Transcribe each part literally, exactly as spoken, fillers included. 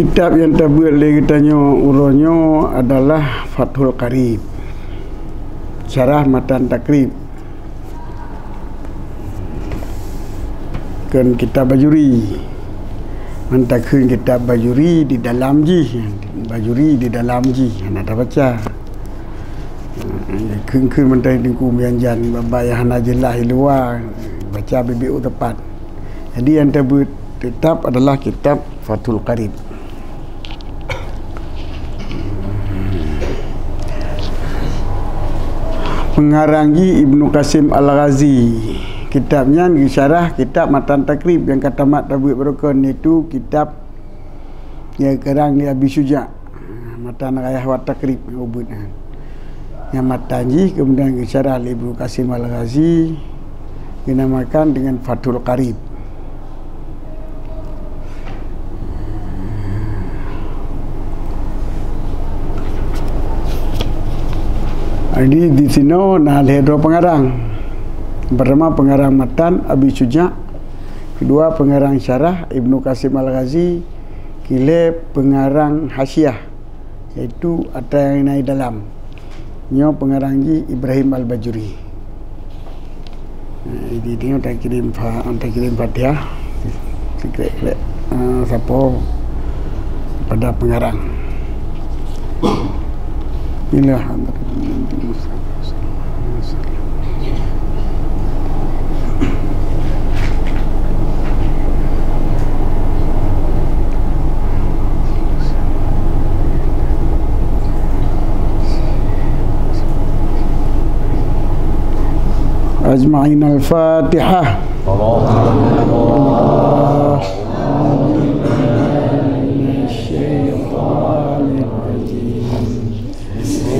Kitab nyang tabeuet lé geutanyoe uroe nyoe adalah Fathul Qarib, syarah matan Taqrib. Kon kitab Bajuri. Mantong kheun kitab Bajuri di dalam jih. Bajuri di dalam jih. Hana tabaca. Kheun-kheun mantong Teungku Mianjan, bak-bak nyang hana jeulaih di luwa, baca bibiôh tepat. Jadi, nyang tabeuet kitab adalah kitab Fathul Qarib. Pengarang jih Ibnu Qasim Al-Ghazi. Kitab nyan geusyarah kitab matan Taqrib nyang ka tamat tabeuet baroekon, yaitu kitab nyang karang lé Abi Syuja'. Matan Ghayah wa Taqrib nyang ubit nyan. Nyang matan jih keumudian geusyarah lé Ibnu Qasim Al-Ghazi, geunamakan deungon Fathul Qarib. Jadi, di sinoe na lhée droe pengarang. Pertama, pengarang matan Abi Syuja', kedua, pengarang syarah Ibnu Qasim Al-Ghazi, keulhée, pengarang hasyiah, yaitu atra nyang na di dalam. Nyoe pengarang jih Ibrahim Al-Bajuri. Nah, jadi, nyoe takrim fa-, takrim Fatihah. Sikrek-krek. Ah, sapo pada pengarang. Inilah. أجمعين. الفاتحة.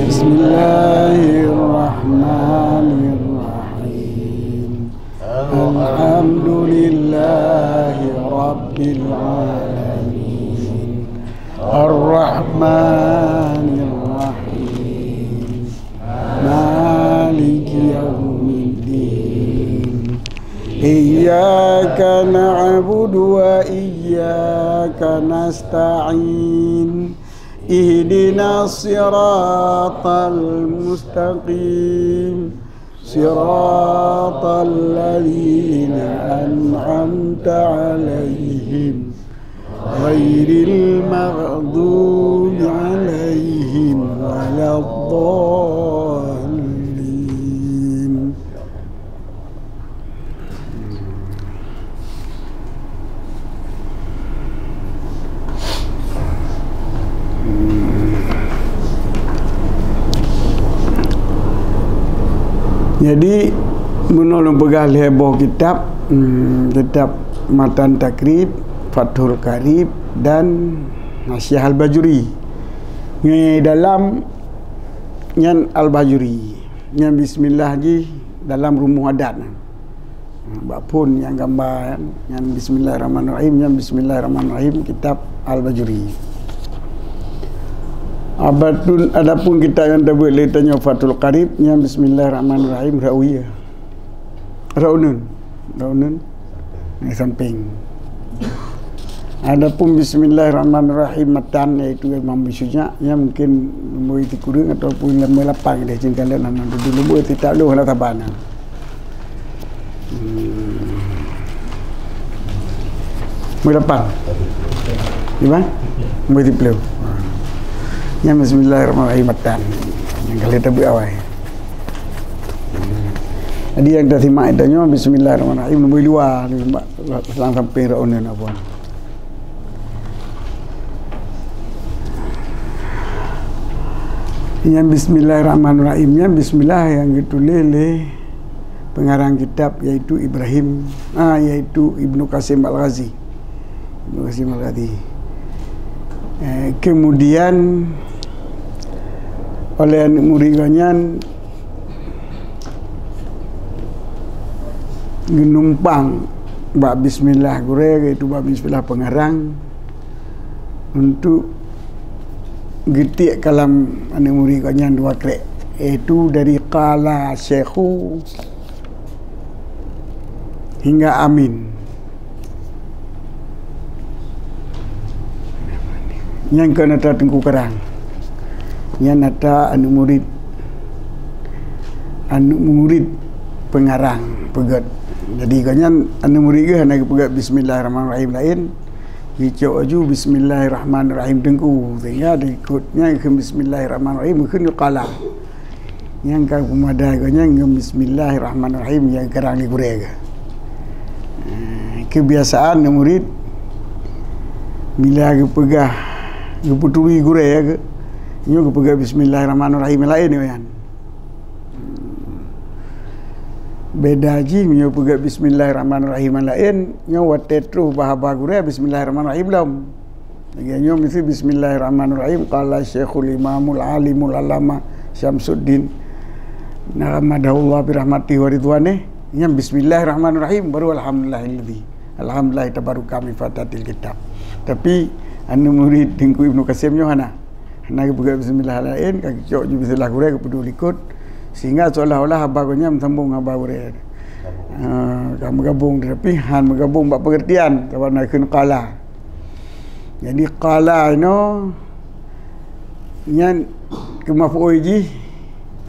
بسم الله الرحمن الرحيم. الحمد لله رب العالمين. الرحمن الرحيم. مالك يوم الدين. إياك نعبد وإياك نستعين. اهدنا الصراط المستقيم. صراط الذين أنعمت عليهم غير المغضوب عليهم ولا الضالين. Jadi, meunurot lôn peugah lhée boh kitab, hmm, kitab matan Taqrib, Fathul Qarib, dan Hasyiah Al-Bajuri. Ngon dalam nyan Al-Bajuri. Nyan bismillah jih dalam rumoh adat. Bak phon nyang gamba nyan, nyan bismillahirrahmanirrahim, nyan bismillahirrahmanirrahim, kitab Al-Bajuri. Abatun, adapun kitab nyang tabeuet lé tanyoe Fathul Qarib, nyan bismillahirrahmanirrahim, Ra'uyah. Ra'unun. Ra'unun. Di samping. Adapun bismillahirrahmanirrahim matan, yaitu Imam Abi Syuja', nyan mungkin lumbôi sikureueng ataupun lumbôi lapan deh, cingkalan anak dudu lumbôi sitak lôh lah saban. Hmm. Lumbôi lapan. Gimana? Lumbôi siplôh. Nyan bismillahirrahmanirrahim matan. Nyang kali tabeuet awai. Jadi nyang tasimak tanyoe bismillahirrahmanirrahim, lumbôi luwa, lumbôi bak lam samping Ra'unun apa. Nyan bismillahirrahmanirrahim, nyan bismillah nyang geutuléh lé pengarang kitab, yaitu Ibrahim, ah, yaitu Ibnu Qasim Al-Ghazi. Ibnu Qasim Al-Ghazi. Eh, kemudian, oleh aneuk murit gobnyan geunumpang bak bismillah gurée, yaitu bak bismillah pengarang, untuk geutiek kalam aneuk murit gobnyan dua krek, yaitu dari qala syekhu hingga amin. Nyan kon ata Teungku Karang. Nyan ata aneuk murit, aneuk murit pengarang peugét. Jadi, gobnyan aneuk murit geuh hana geupeugét bismillahirrahmanirrahim laén, geucok laju bismillahirrahmanirrahim Teungku. Sehingga diikut nyan kheun bismillahirrahmanirrahim, kheun qala. Nyang ka peumada gobnyan ngon bismillahirrahmanirrahim nyang karang lé gurée geuh. Eh, keubiasaan aneuk murit bila geupeugah, geupeuturi gurée geuh, nyoe geupeugah bismillahirrahmanirrahim laén nyoe nyan. Beda jih meunyoe peugah bismillahirrahmanirrahim laén, nyoe watée troh bak haba gurée bismillahirrahmanirrahim lom. Lagée nyoe miseue bismillahirrahmanirrahim, qala Syekhul Imamul Alimul Allamah Syamsuddin Naghamadahullah birahmatihi wa ridwanih. Nyan bismillahirrahmanirrahim, baru alhamdulillahilladzi, alhamdulillah tabaraka min fatatil kitab. Tapi aneuk murit Teungku Ibnu Qasim nyoe hana. Hana geupeugah bismillah laén, ka geucok ju bismillah gurée geupeuduek likot, sehingga seolah-olah haba gobnyan meusambong haba gurée. Ah, ka meugabong, tapi han meugabong bak pengertian, sabab na kheun qala. Jadi, qala inoe nyan keu maf'ul jih,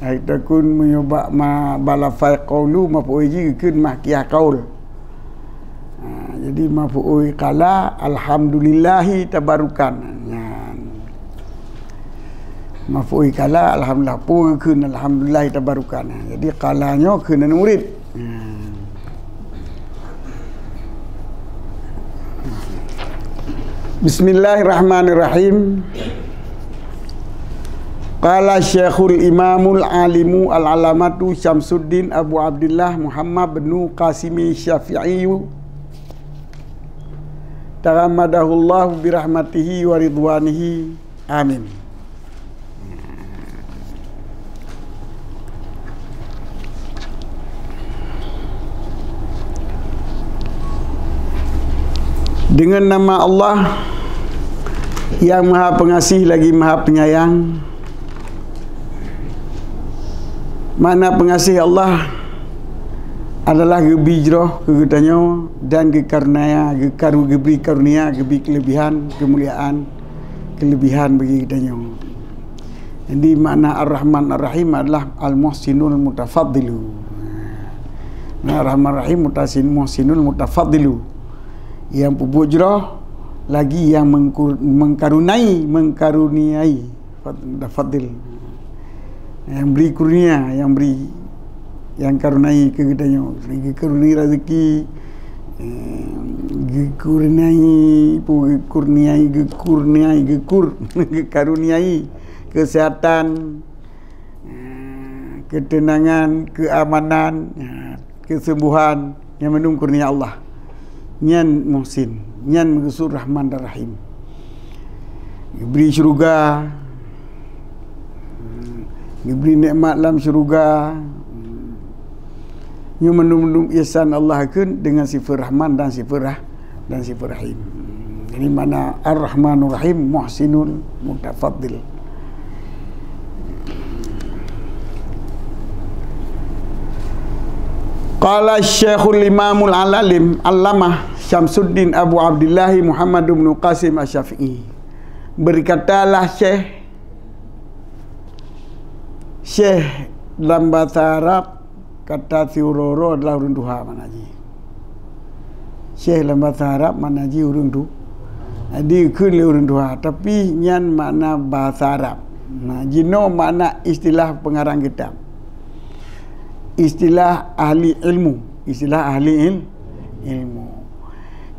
ataupun meunyoe bak ma-, bak lafai qaulu, maf'ul jih geukheun mahkiyah qaul. Ha, jadi maf'ul qala, alhamdulillahi tabarukan. Nyan. Maf'ul qala, alhamdulillah, peue geukheun alhamdulillahi tabarukan. Jadi qala nyoe kheun aneuk murit. Hmm. Bismillahirrahmanirrahim. Qala Syekhul Imamul Alimu Al-Allamatu Syamsuddin Abu Abdillah Muhammad bin Qasimi Syafi'i, taghammadahullahu birahmatihi wa ridwanihi. Amin. Dengan nama Allah yang Maha Pengasih lagi Maha Penyayang, makna pengasih Allah adalah geubi jroh keu geutanyoe dan geukarunia, geukaru-, geubri karunia, geubri keulebihan, keumuliaan, keulebihan bagi geutanyoe. Jadi, makna Ar-Rahman Ar-Rahim adalah Al-Muhsinul Mutafaddilu. Nah, Ar-Rahman Ar-Rahim mutasin-, Muhsinul Mutafaddilu. Yang peubuet jroh, lagi yang mengkur-, mengkarunai, mengkaruniai. Fad-, fadil. Yang beri kurnia, yang beri, yang karunai keu geutanyoe. Geukarunai rezeki, eh, geukurniai, pu-, geukurniai, geukurniai, geukur-, geukaruniai kesehatan, eh, ketenangan, keamanan, eh, kesembuhan, nyan mandum kurnia Allah. Nyan Muhsin, nyan meukeusud Rahman dan Rahim. Geubri syeuruga, geubri nikmat lam syeuruga. Nyoe mandum-mandum ihsan Allah kheun dengan sifat Rahman dan sifat Rah-, dan sifat Rahim. Jadi, makna Ar-Rahmanur Rahim, Muhsinul Mutafaddil. Qala Syekhul Imamul Alim Allamah Syamsuddin Abu Abdillahi Muhammad bin Qasim Asy-Syafi'i. Berkatalah Syekh, Syekh dalam bahasa Arab, kata siuroe-uroe adalah ureuëng tuha makna jih. Syekh lam bahasa Arab makna jih ureuëng tu-, jadi kheun lé ureuëng tuha, tapi nyan makna bahasa Arab. Nah, jinoe makna istilah pengarang kitab. Istilah ahli ilmu, istilah ahli il-, ilmu.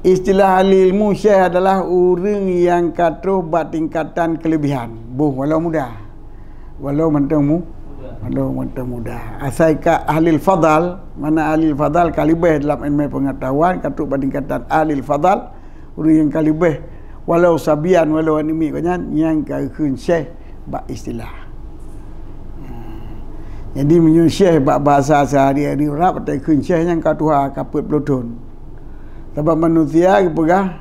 Istilah ahli ilmu, syekh adalah ureuëng nyang ka troh bak tingkatan keulebihan, boh walau muda. Walau mantong mu-, walau mantong muda. Asai ka ahlil fadal, makna ahlil fadal ka leubeh dalam ilmu pengetahuan, ka troh bak tingkatan ahlil fadal, ureuëng nyang ka leubeh, walau sabian, walau aneuk miet gobnyan, nyang ka kheun syekh bak istilah. Ha. Jadi, meunyoe syekh bak bahasa sehari-hari Arab, watée kheun syekh nyang ka tuha, ka peuet ploh thon. Sabab manusia geupeugah,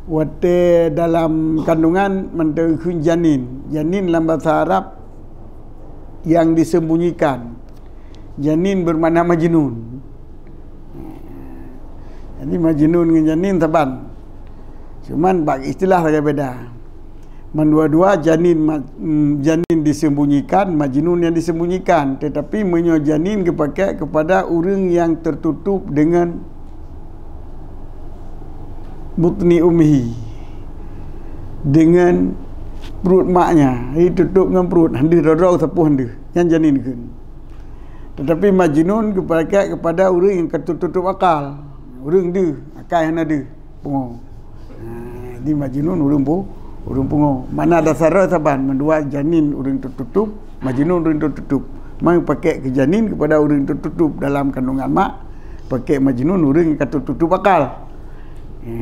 watée dalam kandungan mantong kheun janin. Janin lam bahasa Arab yang disembunyikan. Janin bermakna majnun. Jadi, majnun ngon janin saban. Cuman bak istilah saja beda. Mandua-dua janin ma-, mm, janin disembunyikan, majnun yang disembunyikan. Tetapi meunyoe janin geupakai kepada ureuëng yang tertutup dengan butni ummihi, dengan perut maknya, jadi tutup dengan perut, handeuh droe-droe sapeue handeuh, nyan janin kheun. Tetapi majnun geupakai kepada ureuëng yang ka tertutup akal, ureuëng deuh, akai hana deuh. Pungo. Ha, di majnun ureuëng pu-, ureuëng pungo. Makna dasar droe saban, mandua janin ureuëng tertutup, majnun ureuëng tertutup. Mai pakai keu janin kepada ureuëng tertutup dalam kandungan mak, pakai majnun ureuëng yang ka tertutup akal. Ha.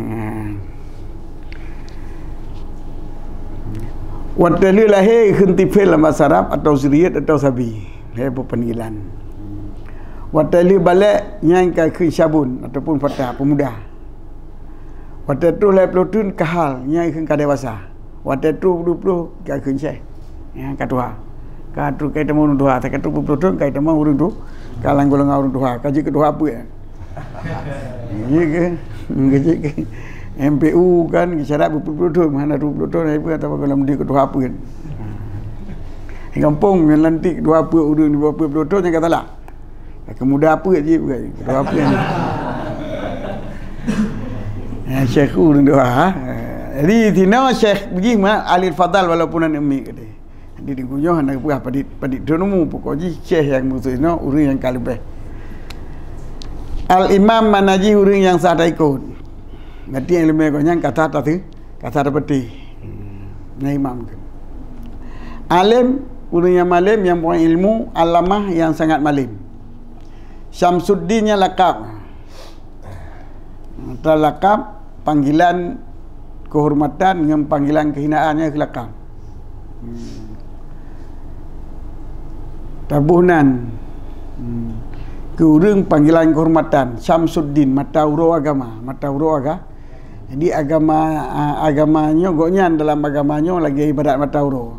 Watée lheueh lahé kheun tifel lam bahasa Arab atau zuriyat atau sabi. Lhée peupanggélan. Watée lheueh balek nyan ka kheun syabun ataupun fata, pemuda. Watée troh lhée ploh thon kahal, nyan kheun ka dewasa. Watée troh dua ploh ka kheun syekh. Nyan ka tuha. Ka troh ka tamong ureuëng tuha, ka troh peuet ploh thon ka tamong ureuëng tu, ka lam golongan ureuëng tuha, ka jeuet keu tuha peuet. Iya ke? Ka jeuet keu M P U kan, syarat dua ploh thon, hana dua ploh thon, apa kata golongan di keu tuha peuet. Di gampông nyan lantik dua peuet ureuëng di bawah peuet ploh thon nyang ka salah. Ka muda peuet jih bukan. Dua peuet. Ya, syekh ureuëng dua, ha. Jadi sinoe syekh biji ma alil fadal walaupun aneuk miet geude. Jadi di gunyoe hana peugah padit, padit thon umu, pokok jih syekh nyang maksud sinoe ureuëng nyang ka leubeh. Al imam makna jih ureuëng nyang sah taikot. Berarti nyang leubeh gobnyan ka sah tase-, ka sah tapeuteh. Nah, imam tu. Alim, ureuëng nyang malem, nyang punya ilmu, alamah, nyang sangat malem. Syamsuddin nyan lakab. Mata lakab, panggilan kehormatan ngon panggilan kehinaan nyan lakab. Hmm. Taboh nan. Hmm. Keu ureuëng panggilan kehormatan, Syamsuddin, mata uroe agama, mata uroe aga-, Jadi agama, a, agama nyoe gobnyan dalam agama nyoe lagée ibarat mata uroe.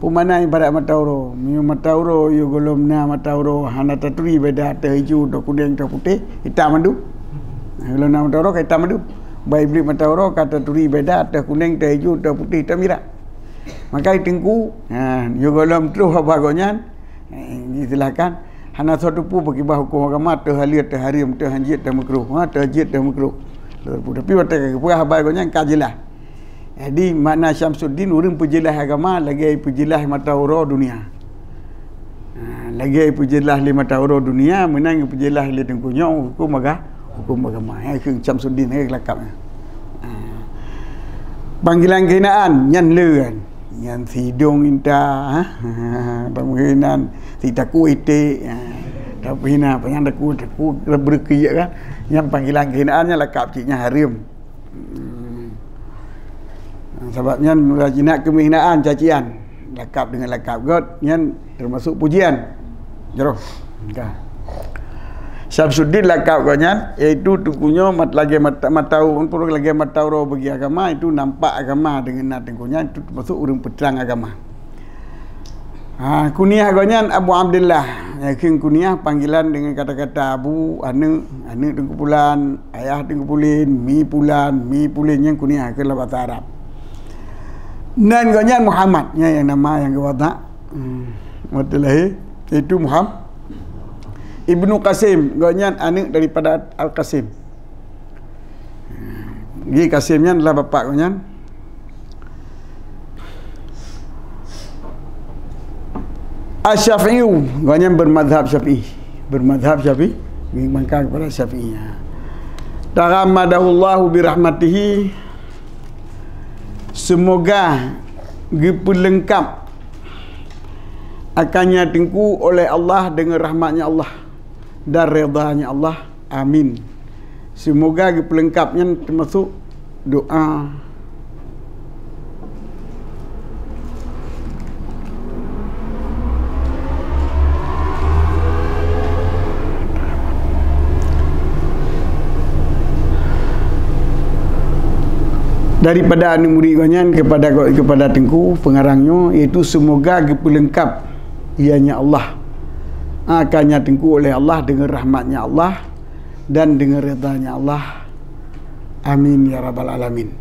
Peue makna ibarat mata uroe? Meunyoe mata uroe yôh gohlom na mata uroe hana taturi beda ateueh ijo, ateueh kuneng, ateueh putéh, itam mandum. Gohlom na mata uroe ka itam mandum. Bah iblih mata uroe ka taturi beda ateueh kuneng, ateueh ijo, ateueh putéh, itam mirah. Maka teungku, ha, yôh gohlom troh haba gobnyan, Eh, diistilahkan, hana soe teupeu pakriban huköm agama, teuh halal, teuh hareuem, teuh hanjeuet, teuh meukruh. Ha, teuh hanjeuet, teuh meukruh. Tapi watée ka geupeugah haba gobnyan ka jeulaih. Jadi, makna Syamsuddin ureuëng peujeulaih agama lagée peujeulaih mata uroe dunia. Ha, lagée peujeulaih lé mata uroe dunia, meunan peujeulaih lé teungku nyoe huköm aga-, huköm agama. Nyan kheun Syamsuddin, nyan lakab nyan. Ha. Panggilan kehinaan, nyan le kan. Nyan sidong inta, ha? Panggilan si takue iték, ha. Tapi na, panyang takue, takue beureuki kan. Nyan panggilan kehinaan, nyan lakab cit nyan hareuem. Hmm. Sabab nyan jinak keumihinaan, cacian. Lakab deungon lakab göt, nyan teumasok pujian. Jroh. Ka. Syamsuddin lakab gobnyan, yaitu teungku nyoe mat-, lagée mata, mata u-, lagée mata uroe bagi agama, itu nampak agama deungon na teungku nyan, itu teumasok ureuëng peutrang agama. Ha, kuniah gobnyan Abu Abdillah. Yakén kuniah panggilan deungon kata-kata Abu, aneuëk, aneuëk Teungku Pulan, ayah Teungku Pulan, mi Pulan, mi Pulan, nyan kuniah keu lam bahasa Arab. Nan gobnyan Muhammad, nyan nyang nama nyang geuwadak. Hmm. Watée lahé, yaitu Muham-, Ibnu Qasim, gobnyan aneuëk daripada Al-Qasim. Ji Qasim nyan adalah bapak gobnyan. Asy-Syafi'i, gobnyan bermazhab Syafi'i. Bermazhab Syafi'i, mangka kepada Syafi'i. Taghammadahullahu birahmatihi. Semoga geupeulengkap akannya teungku oleh Allah dengan rahmatnya Allah dan redanya Allah. Amin. Semoga geupeulengkap nyan teumasok doa. Daripada aneuëk murit gobnyan kepada, kepada teungku pengarang nyoe, yaitu semoga geupeulengkap, ianya Allah, akannya teungku oleh Allah dengan rahmatnya Allah dan dengan redanya Allah. Amin ya rabbal alamin.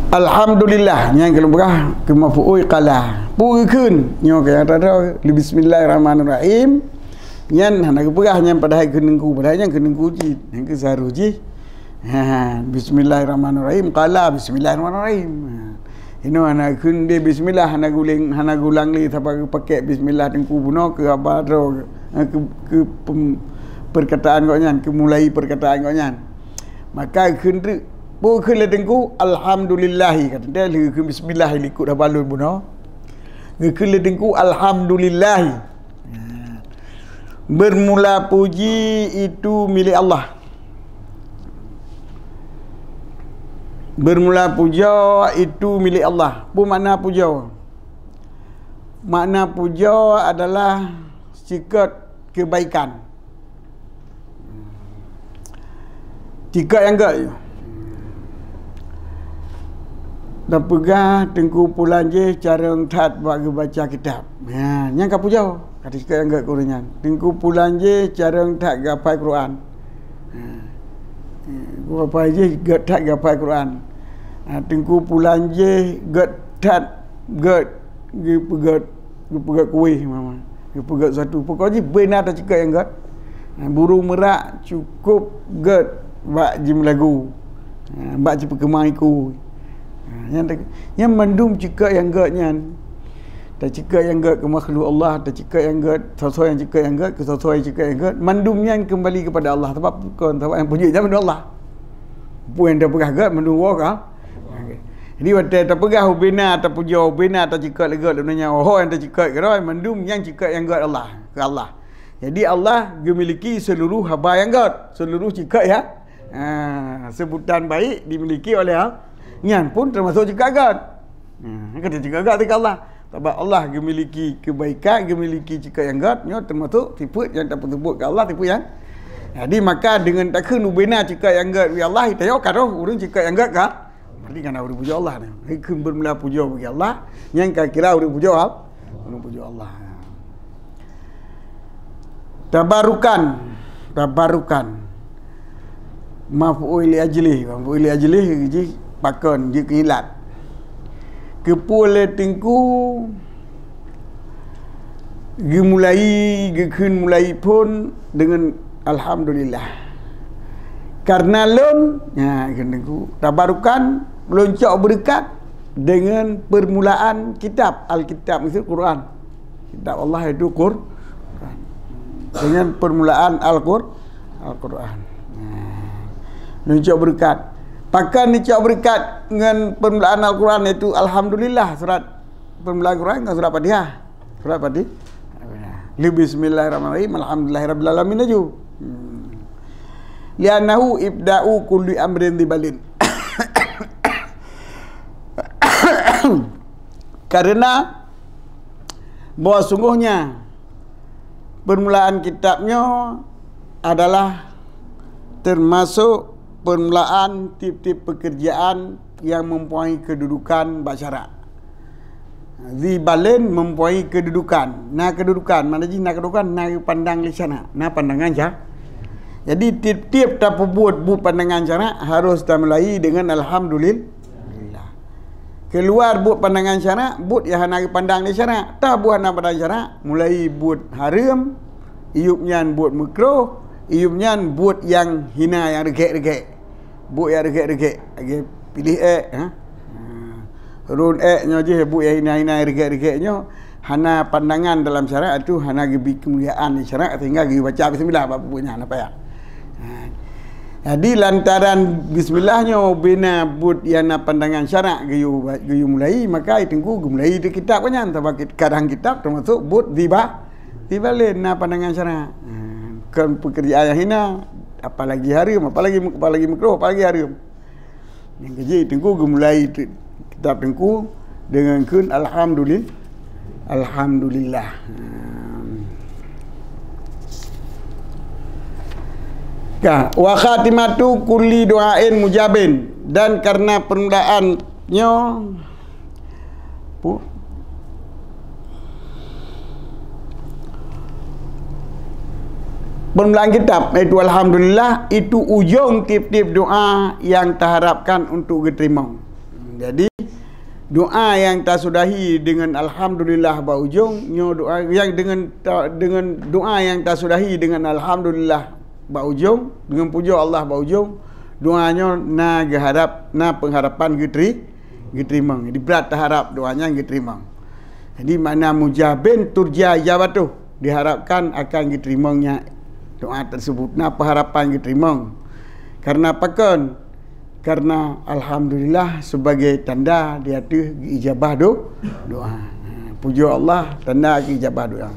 Alhamdulillah, nyan keuneuk peugah keu maf'ul qala. Peue geukheun? Nyoe keu nyang tadroe, bismillahirrahmanirrahim. Nyan hana geupeugah nyan padahai kheun teungku, padahai nyan kheun teungku cit, nyan keu seuharôh jih. Ha, bismillahirrahmanirrahim. Qala, bismillahirrahmanirrahim. Ha. Inoe hana kheun deh bismillah, hana gulang, hana gulang lé, saba geupakè bismillah teungku bunoe keu haba droe, keu, keu pem-, perkataan gobnyan, keu mulai perkataan gobnyan. Maka kheun treuk, peue kheun lé teungku? Alhamdulillahi, ka teuntèe lheueh kheun bismillah likot haba lôn bunoe. Geukheun lé teungku alhamdulillahi. Bermula puji itu milik Allah. Bermula puja itu milik Allah. Peue makna puja? Makna puja adalah sikot kebaikan. Sikot nyang gèt. Tapeugah Teungku Pulan jih carông that bak geubaca kitab. Ha, nyan ka puja. Ka sikot nyang gèt keu ureueng nyan. Teungku Pulan jih carông that geuhafai Quran. Ha. Geuhafai jih gèt that geuhafai Quran. Ha, Teungku Pulan jih gèt that, gèt, geupeugèt, geupeugèt kueh, mama. Geupeugèt sesuatu. Pokok jih beuna tacikot nyang gèt. Ha, burung merak cukôp gèt bak jimeulagu. Ha, bak jipeukeumang iku. Ha, nyan, nyan mandum cikot nyang gèt nyan. Tacikot nyang gèt keu makhluk Allah, tacikot nyang gèt, soe-soe nyang cikot nyang gèt, keu soe-soe nyang cikot nyang gèt, mandum nyan keumbali keupada Allah. Sabab kon, sabab nyang puji nyan mandum Allah. Peue nyang tapeugah gèt, mandum woe ka. Jadi, watèe tapeugah ubena, tapuja ubena, tacikot lé gèt, lé nyan, oh, nyang tacikot keudroe, mandum nyan cikot nyang gèt Allah, keu Allah. Jadi, Allah geumiliki seuluruh haba nyang gèt, seuluruh cikot nyang Ha, seubutan baik dimiliki oleh Allah. Nyan pun teumasuk cikot gèt. Ha, kata cikot gèt teuka Allah. Sabab Allah geumiliki keubaikan, geumiliki cikot nyang gèt, nyoe teumasuk sifeut nyang tapeuseubut keu Allah, sifeut nyang. Jadi, maka deungon takheun ubena cikot nyang gèt bagi Allah, tanyoe ka roh ureueng cikot nyang gèt ka. Berarti kan ureueng puja Allah nyan. Kheun bermula puja bagi Allah, nyan ka kira ureueng puja Allah. Ureueng puja Allah. Tabarukan, tabarukan. Maf'ul li ajlih, maf'ul li ajlih jih pakon, jih keu ilat. Keupeue lé Teungku geumulai, geukheun mulai phon deungon alhamdulillah. Karena lôn, nya kheun Teungku, tabarukan, lôn cok beureukat deungon peurmulaan kitab, Alkitab, maksud Quran. Kitab Allah itu Qur-, Quran. Dengan permulaan Al-Qur-, Al-Quran. Nah. Neucok beureukat. Pakon neucok beureukat ngon permulaan Al-Quran, yaitu Alhamdulillah, surat permulaan Quran ngon surat Fatihah. Surat Fatihah. Li bismillahirrahmanirrahim, alhamdulillahirabbil alamin laju. Hmm. Li'annahu ibda'u kulli amrin dzibalin. Karena bahwa sungguhnya permulaan kitab nyoe adalah termasuk permulaan tiep-tiep pekerjaan yang mempunyai kedudukan bak syarak. Dzi balin mempunyai kedudukan. Na kedudukan, makna jih na kedudukan, na pandang lé syarak, na pandangan sya-, jadi, tiep-tiep tapeubuet buet pandangan syarak harus tamulai dengan alhamdulillah. Keuluwa buet pandangan syarak, buet nyang hana geupandang lé syarak. Tabuet hana pandang syarak, mulai buet hareuem, iyup nyan buet meukruh, iyup nyan buet nyang hina, nyang reugèt-reugèt. Buet nyang reugèt-reugèt, lagèe piléh èk, ha? Ha. Rôn èk nyoe jih buet nyang hina-hina, reugèt-reugèt nyoe. Hana pandangan dalam syarak, itu hana geubri keumuliaan di syarak, sehingga geubaca bismillah bak buet nyan, apa ya? Ha. Jadi, lantaran bismillah nyoe bina buet nyang na pandangan syarak geuyue, geuyue mulai, maka Teungku geumulai di kitab nyan, sabab kit-, kadang kitab termasuk buet dzi ba-, dzi balin na pandangan syarak. Ha. Kon pekerjaan nyang hina, apalagi hareuem, apalagi, apalagi meukruh, apalagi hareuem. Nyang keujeuet Teungku geumulai te-, kitab Teungku deungon kheun alhamdulil-, alhamdulillah. Ka, wa khatimatu kulli du'ain mujabin, dan karena permulaan nyoe, pu-, Permulaan kitab, yaitu alhamdulillah, itu ujong tiep-tiep doa nyang taharapkan untuk geuteurimong. Jadi, doa nyang tasudahi deungon alhamdulillah bak ujong, nyoe doa nyang deungon ta-, deungon doa nyang tasudahi deungon alhamdulillah bak ujong, deungon pujoe Allah bak ujong, doa nyoe na geuharab, na peungharapan geuteri-, geuteurimong. Jadi, brat taharab doa nyan geuteurimong. Jadi, makna mujabin turja ijabatuh, diharapkan akan geuteurimongnya doa tersebut. Na peungharapan geuteurimong. Karena pakon? Karena alhamdulillah sebagai tanda di ateueh geuijabah do-, doa. Pujoe Allah, tanda geuijabah doa.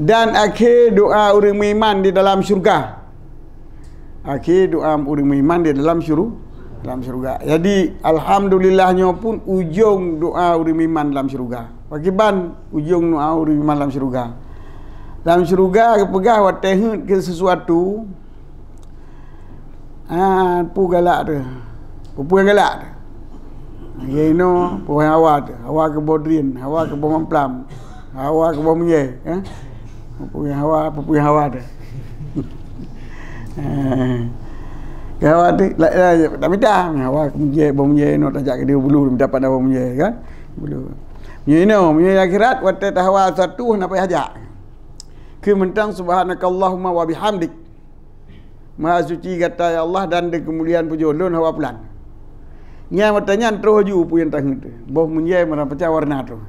Dan akhé doa ureuëng meuiman di dalam syurga. Akhé doa ureuëng meuiman di dalam syuru-, dalam syurga. Jadi, alhamdulillah nyoe pun ujong doa ureuëng meuiman dalam syurga. Pakriban ujong doa ureuëng meuiman dalam syurga? Dalam syurga geupeugah watée heuet keu sesuatu, ah, peue galak teuh. Peue-peue nyang galak teuh. Lagée inoe, peue hawa teuh. Hawa keuboh drien, hawa keuboh mamplam, hawa keuboh meunjée, eh? Peue hawa, peue hawa teuh. Eh, keu hawa teuh, la, la, tak mita. Hawa keu meunjée, boh meunjée inoe tajak keu dia bulu, mita pada boh meunjée, kan? Bulu. Meunyoe inoe, meunyoe akhirat, watée tahawa satu, hana payah jak. Keu mantong subhanakallahumma wa bihamdik. Maha suci gata, ya Allah, dan dikeumuliaan pujoe lôn hawa pulan. Nyan mata nyan troh ju peue nyang taheuet. Boh meunjée meurapacah warna troh.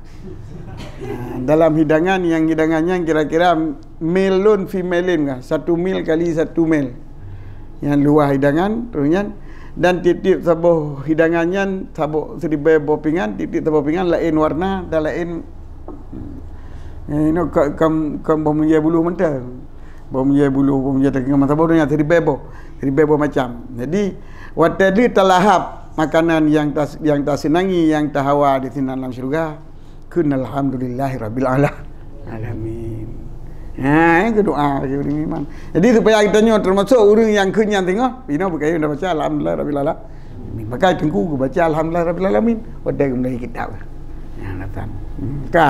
Nah, dalam hidangan, nyang hidangan nyan kira-kira mil lôn fi milin kah, satu mil kali satu mil. Nyan luwah hidangan, troh nyan. Dan tieb-tieb saboh hidangan nyan, saboh siribée boh pingan, tieb-tieb saboh pingan laén warna dan laén, eh, inoe ka-, kam-, kam boh meunjée bulu mantong. Boh meunjée bulu, boh meunjée daging, masa boh nyan siribée boh, siribée boh macam. Jadi, watée deuh talahab makanan nyang tas-, nyang taseunangi, nyang tahawa di sinan lam syeuruga, kheun alhamdulillahi rabbil ala-, alamin. Ha, nyang keudoa bagi ureuëng iman. Jadi, supaya kita nyoe termasuk ureuëng nyang kheun nyan teungoh, inoe beukayém dah baca alhamdulillahi rabbil ala-, Maka teungku geubaca alhamdulillah rabbil alamin, watée geumulai kitab. Nah, natan. Hmm, ka.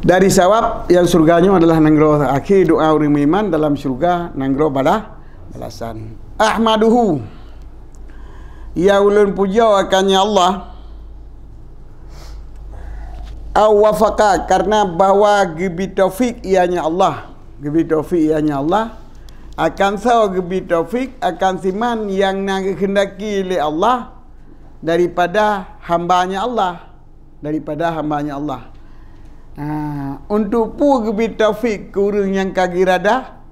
Dari sabab nyang syeuruga nyoe adalah nanggroe akhé doa ureuëng meuiman dalam syeuruga, nanggroe bala-, balasan. Ahmaduhu. Ya ulôn pujoe akan ya Allah. Au wafaqa, karena bahwa geubri taufik ianya Allah. Geubri taufik ianya Allah. Akan soe geubri taufik, akan siman nyang na geukeundaki lé Allah daripada hamba-Nya Allah, daripada hamba-Nya Allah. Ha, untuk peue geubri taufik keu ureuëng nyang ka geuradah?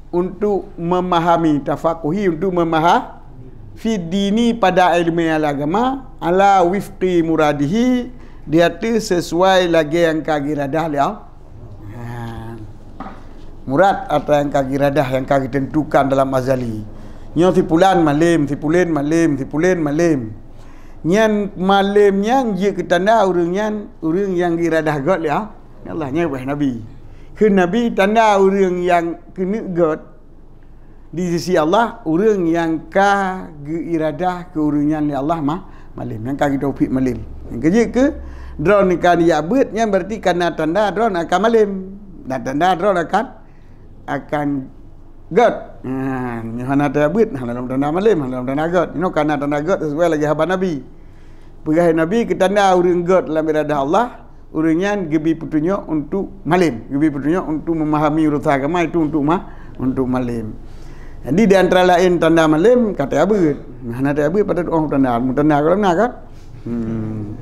Untuk memahami, tafaquhi, untuk memaha-, fid dini, pada ilmu agama, ala wifqi muradihi, di ateueh sesuai lagée nyang ka geuradah lé Allah. Ha. Murad atau nyang ka geuradah, nyang ka geuteuntukan dalam azali. Nyoe si pulan malem, si pulen malem, si pulen malem. Nyan malem nyan jeuet keu tanda ureuëng nyan, ureuëng nyang geuradah göt lé Allah. Ya Allah, nyan bah Nabi. Kheun Nabi, tanda ureuëng nyang keuneuk göt di sisi Allah, ureuëng nyang ka geuiradah keu ureuëng nyan lé Allah ma-, malem, nyang ka geutaufik malem. Nyang keujeuet keu droeneuh ka neujak beuet, nyan berarti kana tanda droeneuh akan malem. Dan tanda droeneuh akan, akan göt. Ha, nyoe hana tajak beuet, hana lom tanda malem, hana lom tanda göt. Inoe kana tanda göt sesuai lagée haba Nabi. Peugah Nabi, keu tanda ureuëng göt lam iradah Allah, ureuëng nyan geubri peutunyok untuk malem, geubri peutunyok untuk memahami urusan agama itu untuk ma-, untuk malem. Jadi, di antara laén tanda malem, ka tajak beuet. Hana tajak beuet, padahai doa tanda. Meutanda kalau na kan? Hmm.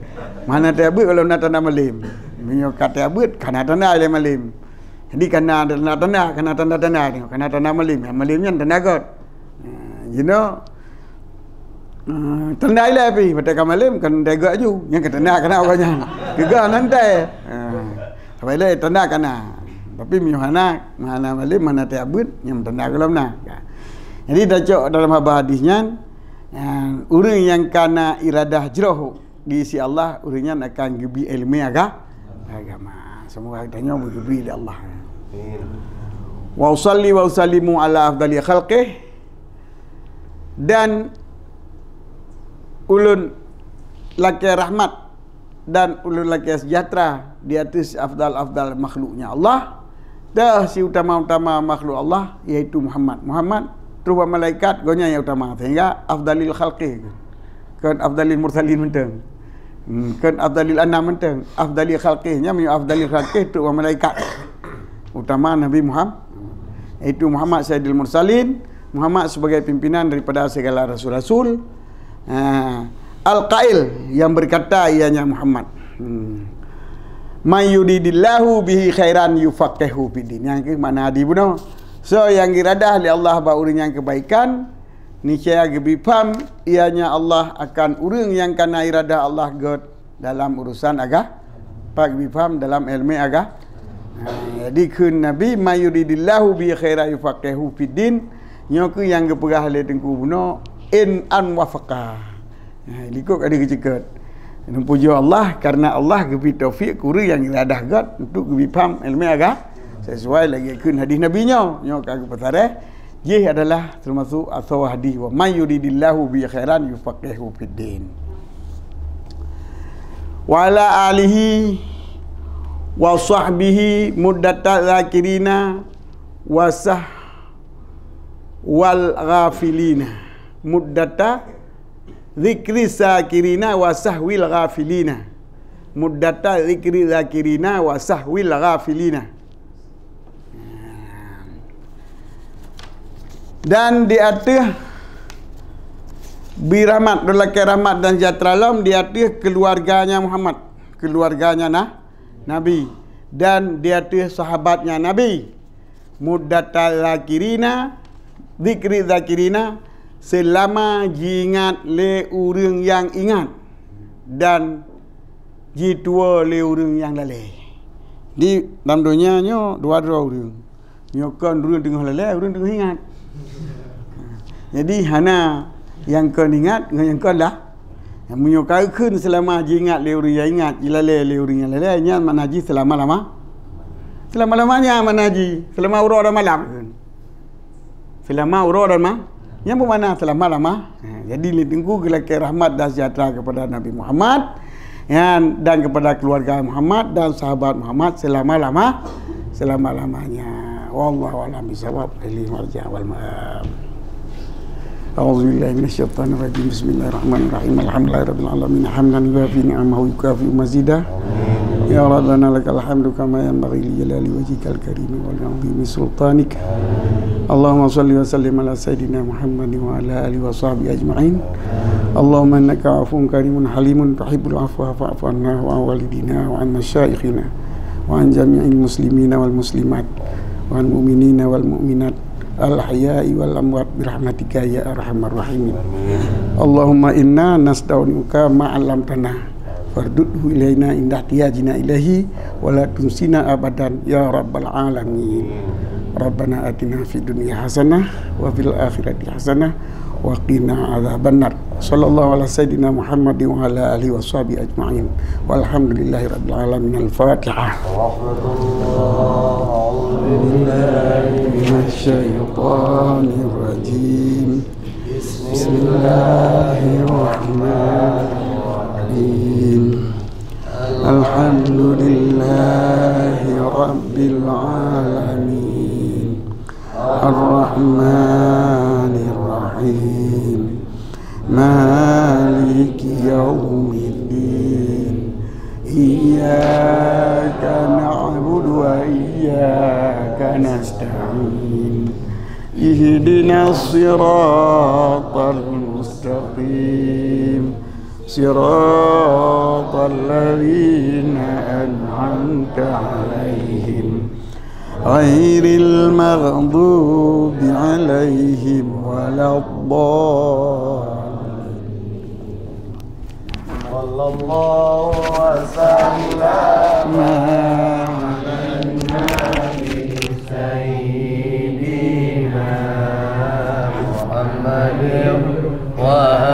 Hana tajak beuet kalau na tanda malem. Meunyoe ka tajak beuet, kana tanda lé malem. Jadi, kana tanda-tanda, kana tanda-tanda ni, kana tanda malem. Malem nyan tanda göt. Ha, you know, Ah, tanda ilée pih, watée ka malem, kan teuga aju. Nyang ka tanda kana awak nyan. Teuga nan tée. Ah, sampai ilée tanda kana. Tapi meunyoe hana, hana malem, hana tajak beuet, nyang tanda golom na. Jadi, tacok dalam haba hadis nyan, ah, ureuëng nyang kana iradah jroh di sisi Allah, ureuëng nyan akan geubri iéleumé aga-, agama. Semoga kita nyoe geubri lé Allah. Amin. Wa usalli wa usallimu ala afdali khalqih. Dan ulôn lakée rahmat dan ulôn lakée seujahteura di ateueh afdal-afdal makhluknya Allah, dan siutama-utama makhluk Allah, yaitu Muhammad. Muhammad, Trok bak malaikat, gobnyan nyang utama, sehingga afdalil khalqih. Kon afdalil mursalin mantong. Hmm, kon afdalil anam mantong. Afdalil khalqih, nyan meunyoe afdalil khalqih trok bak malaikat. Utama Nabi Muhammad, yaitu Muhammad Sayyidil Mursalin, Muhammad sebagai pimpinan daripada segala rasul-rasul. Ha, Al-Qail, yang berkata ianya Muhammad. Hmm. "Man yuridillahu bihi khairan yufaqqihhu fiddin." Nyang keuh makna di bunoe. Soe nyang geuradah lé Allah bak ureuëng nyang keubaikan, niscaya geubri pham ianya Allah akan ureuëng nyang kana iradah Allah gét dalam urusan aga-, pat geubri pham dalam ilmu aga-, ha, jadi kheun Nabi, "Man yuridillahu bihi khairan yufaqqihhu fiddin." Nyoe keuh nyang geupeugah lé Teungku bunoe, "In an wafaqa." Ha, likot ka deuh geuceukeut. Neupujoe Allah, karena Allah geubri taufik keu ureuëng nyang iradah gét untuk geubri pham ilmu aga-, sesuai lagée kheun hadis Nabi nyoe. Nyoe ka geupeusarah, jih adalah termasuk asoe hadis, "Wa man yuridillahu bihi khairan yufaqqihhu fiddin." Wa ala alihi wa sahbihi muddata dzakirina wa sah-, wal ghafilina. Muddata dzikri dzakirina wa sahwil ghafilina. Muddata dzikri dzakirina wa sahwil ghafilina. Dan di ateueh bri rahmat, lôn lakée rahmat dan sejahtera lom di ateueh keuluwarganya Muhammad, keuluwarganya na-, Nabi, dan di ateueh sahabatnya Nabi. Muddata dzakirina, dzikri dzakirina, seulama jiingat lé ureuëng nyang ingat, dan jituwoe lé ureuëng nyang lalée. Di lam donya nyoe dua droe ureuëng. Nyoe kon ureuëng teungoh lalée, ureuëng teungoh ingat. Jadi hana nyang kon ingat ngon nyang kon lah. Nyang meunyoe ka kheun seulama jiingat lé ureuëng nyang ingat, jilalée lé ureuëng nyang lalée, nyan makna jih seulama-lama. Seulama-lamanya makna jih, seulama uroe dan malam kheun. Seulama uroe dan ma-, nyang beumakna seulama-lama. Ha, jadi lé Teungku geulakée rahmat dan sejahtera kepada Nabi Muhammad, ya, dan kepada keluarga Muhammad dan sahabat Muhammad selama-lama, selama-lamanya. Wallahu a'lam bishawab. Ilaihi marja' wal ma'ab. A'udzubillahi minasyaitonirrajim. Bismillahirrahmanirrahim. Alhamdulillahirabbil alamin. Hamdan yuwafi ni'amahu wa yukafi'u mazidah. Ya Rabbana lakal hamdu kama yanbaghi li jalali wajhikal karimi wa li 'azimi sultanik. Allahumma shalli wa sallim ala sayyidina Muhammadin wa ala alihi wa sahbihi ajma'in. Allahumma innaka 'afuwun karimun halimun tuhibbul 'afwa fa'fu 'anna wa 'an walidina wa 'an masyaikhina wa 'an jami'il muslimina wal muslimat wa 'an mu'minina wal mu'minat al-ahya'i wal amwat bi rahmatika ya arhamar rahimin. Allahumma inna nastaudi'uka ma 'allamtana fardudhu ilaina inda ihtiyajina ilaihi wa la tunsina abadan ya rabbal alamin. Rabbana atina fid dunya hasanah wa fil akhirati hasanah wa qina adzabannar. Sallallahu ala sayyidina Muhammadin wa ala alihi wa sahbihi ajma'in. Walhamdulillahi rabbil alamin. Al-Fatihah. A'udzu billahi minasy syaithanir rajim. Bismillahirrahmanirrahim. Alhamdulillahi rabbil alamin. Ar-Rahmanir Rahim. Maliki yaumiddin. Iyyaka na'budu wa iyyaka nasta'in. Ihdinas siratal mustaqim. Siratal ladzina an'amta 'alaihim. Ghairil maghdubi 'alaihim waladdallin. Sallallahu wa sallama 'alan nabi sayyidina Muhammadin wa